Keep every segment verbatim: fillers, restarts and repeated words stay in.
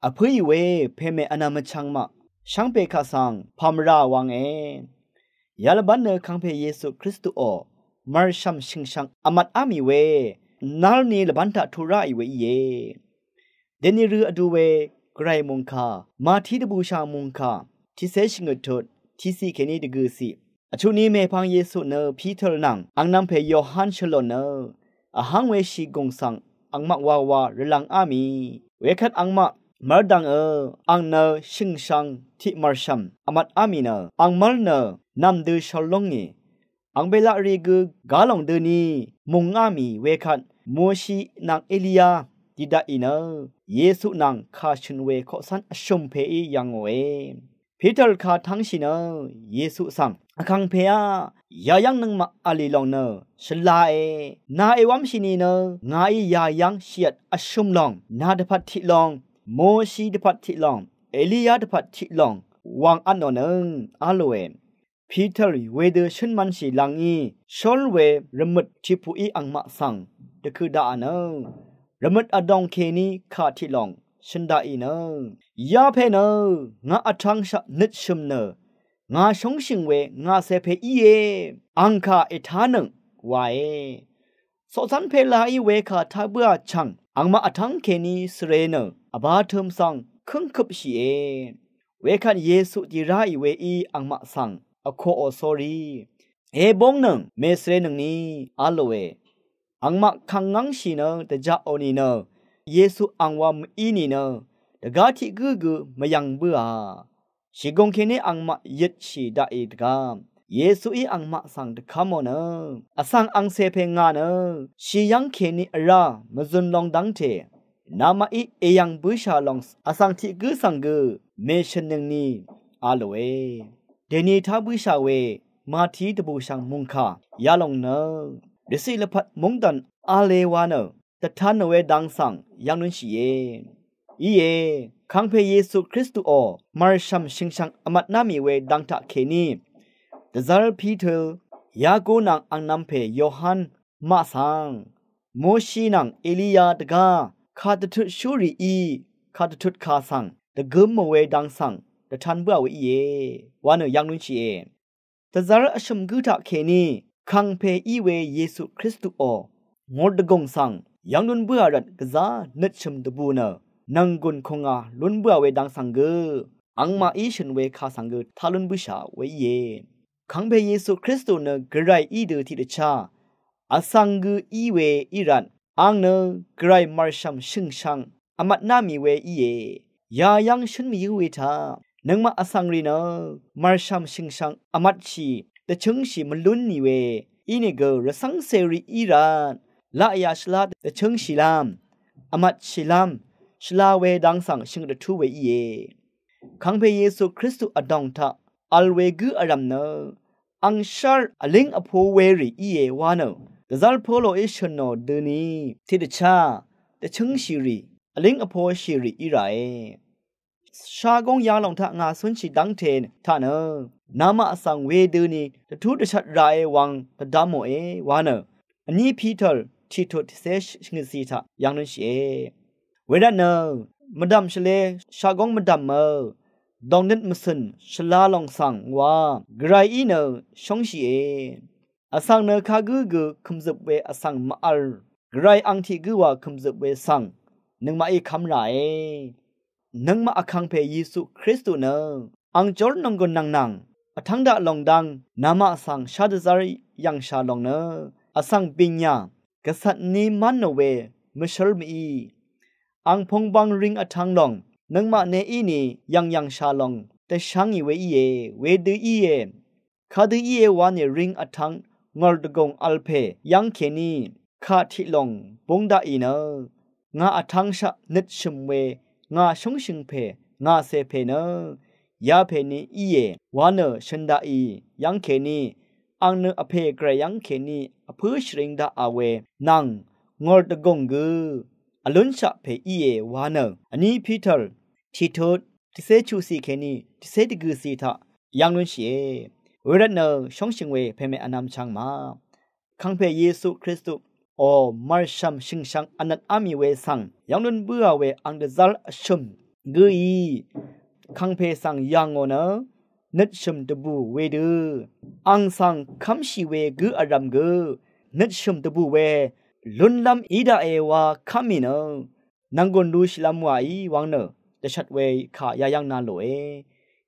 Vpǿì we pèmè vnvm vchvng maq shvngpè kaq svng pà mvrà wv̄nge. Yalvbán nø kangpè Yesu Kristuò mv̀rshv̀m shø̀ngshvng vmvt á mì we nalni lvbán taq tuq ráì we íe. Dèni rø vdu we Gvray mòngkà, Mati dvbùshà mòngkà tiqcé shvngøt tut tiqciq kèní dvgø̀ciq. Vchuqni mèpvng Yesu nø Piter nvng angnv̄m pè Yohan shø̀lò nø vháng we shìgùng svng angmaq wawa rvlvng á mì. Wekvt angmaq mv́rdv̀ngø, ang nø shø̀ngshvng tiq mv̀rshv̀m vmvt á mì nø, ang mv́l nø nv̀m dø shol lóngì. Ang belaq rì gø gá lòng døni mùng á mì wekvt Moshi nvng Eliya dì daqì nø Yesu nvng kà shø̀n we koqcv́n vshø̀m pèí yv̀ngòe. Piter kà tv́ngshì nø Yesu svng, Vkàngpè á, yayv́ng nøngmaq v̀lì lòng nø shvlae. Nà èwv́mshì ni nø ngàí yayv́ng shìvt vshø̀m lòng, nà dvpvt tiq lòng, Moshi dvpvt tiq lòng, Eliya dvpvt tiq lòng wvng vtnò nøng á lòe. Piter wedø shǿn mv̄nshì lv̄ngí shól we rvmøt tiqpuqí angmaq svng dvkø daqà nø, rvmøt vdòng kèní kà tiq lòng shø̀n daqì nø, yapè nø ngà vtv̄ngshaq nøtshø̀m nø ngà shóngshø̀ng we ngàcè pè íe, ang kà ètánøng wae. Coqcv́n pè laí wekà tá bǿà chv̀ng angmaq vtv́ng kèní svre nø vbā tø̄m svng kǿngkøpshìe. Wekvt Yesu dì ráì weí angmaq svng vkoqò sórí, Èbóngnøng, mèsvrenøngni, á lòe. Angmaq kàngngv́ngshì nø dvjaqò nìnø, Yesu angwa mv-í nìnø, dvgá tiq gǿ gø mvyv̀ng bǿà. Shìgùng kèní angmaq yøtshì daqì dvgá Yesuí angmaq svng dvkv́mò nø, vsvng angcè pè ngà nø shì yv́ng kèní vrá mvzøn long dv́ngte, namaqí èyv̀ng bǿshà lòng vsvng tiq gǿ svng gø mèshø̀nnøngni, a lòe. Dèni tá bǿshà we Mati dvbùshv̀ng mùngkà yalòng nø, dvciq lvpat móngdàn v̄le wa nø dvtan we dang svng yv́ng lúnshìe. Íe, kàngpè Yesu Kristuò mv̀rshv̀m shø̀ngshv̀ng vmvtná mì we dang taqkèní, dvzv́r Piter, Yaku nvng angnv̄m pè Yohan maq svng, Moshi nvng Eliya dvgá kàdvtut shúrìí kàdvtut kà svng dvgø̄mò we dang svng dvtan bǿà we íe, wa nø yv́ng lúnshìe. Dvzv́r vshø̀m gǿ taqkèní kàngpè í we Yesu Kristuò ngor dvgùng svng yv́ng lún bǿà rvt gvzá nøtshø̀m dvbù nø, nv̀nggùn kùngà lún bǿà we dang svng gø, angmaqí shø̀n we kà svng gø tá lún bǿshà we íe. Kàngpè Yesu Kristu nø Gvray í dø tiqdvchá vsvng gø í we í rvt, ang nø Gvray mv̀rshv̀m shø̀ngshv̀ng vmvtná mì we íe. Yayv́ng shǿn mvyǿ we taq nøngmaq vsvng rì nø mv̀rshv̀m shø̀ngshv̀ng vmvtshì dvchǿngshì mvlún nì we, ínìgø rvcv́ngcèrì í rvt laqyà shvlá dvchǿngshìlv́m, vmvtshìlv́m, shvla we dang svng shø̀ng dvtú we íe. Kàngpè Yesu Kristu vdòng taq vl we gǿ vrv̀m nø angshv́r vlíng vpo werì íe wa nø, dvzv́r Poloí shø̀nò døni tiqdvchá dvchǿngshìrì, vlíng vposhìrì í ràe. Shagóng yalòng taq ngà cúnshì dv́ngte taq nø, namaq svng wedøni dvtú dvshvt ràe wvng dvdv́mòe wa nø, vní Piter tiqtut tiqcé shvngøtcì taq yv́ng lúnshìe. Wervtnø, mvdv̀m shvlē shagóng mvdv̀mø, dòngnøt mvcø̀n shvla lòng svng wa Gvray í nø shóngshìe. Vsvng nø kagǿ gø kø̀mzøp we vsvng mv-vl, Gvray ang tiq gǿ wa kø̀mzøp we svng nøngmaqí kv́m ràe. Nøngmaq vkàngpè Yesu Kristu nø ang jórnònggùn nvng nvng vtv́ng daq lòng dang namaq svng shá dvzv́r yv̀ngshà lòng nø, vsvng bìngyà gvcvt ní mv́nò we mvshǿl mv-í, ang pùngbvng ring vtv̄ng lòng nøngmaq neí ni yv̀ngyv̀ngshà lòng dvshv́ngì we íe, wedø íe. Kadø íe wa nì ring vtv̄ng ngòr dvgùng vl pè yv́ng kèní kà tiq lòng búng daqì nø, ngà vtv̄ngshaq nøtshø̀m we, ngà shóngshø̀ng pè, ngàcè pè nø yapè ni íe wa nø shø̀n daqì yv́ng kèní, ang nø vpè Gvray yv́ng kèní vpǿ shvring daqà we nvng ngòr dvgùng gø vlúnshaq pè íe wa nø, vní Piter tiqtut tiqcé chuqcì kèní tiqcé dvgø̀cì taq yv́ng lúnshìe. Wervtnø shóngshø̀ng we pèmè vnvm chvng ma, kàngpè Yesu Kristuò mv̀rshv̀m shø̀ngshv̀ng vnvt á mì we svng yv́ng lún bǿà we ang dvzv́r vshø̀m gǿí kàngpè svng yv̀ngò nø nøtshø̀m dvbù wedø ang svng kv́mshì we gǿ vrv̀m gø nøtshø̀m dvbù we lúnlv́m í daqe wa kv́m mì nø nv̀nggùn lushìlv́m wàí wvng nø dvshvt we kà yayv́ng na lòe.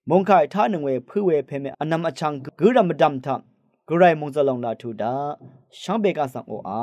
Mòngkà ètánøng we pǿ we pème vnvm vchvng gǿrv̀m vdv̀m taq gvray mòngzø̀l lòng laq tuq daq shvngbe kaq svng oqà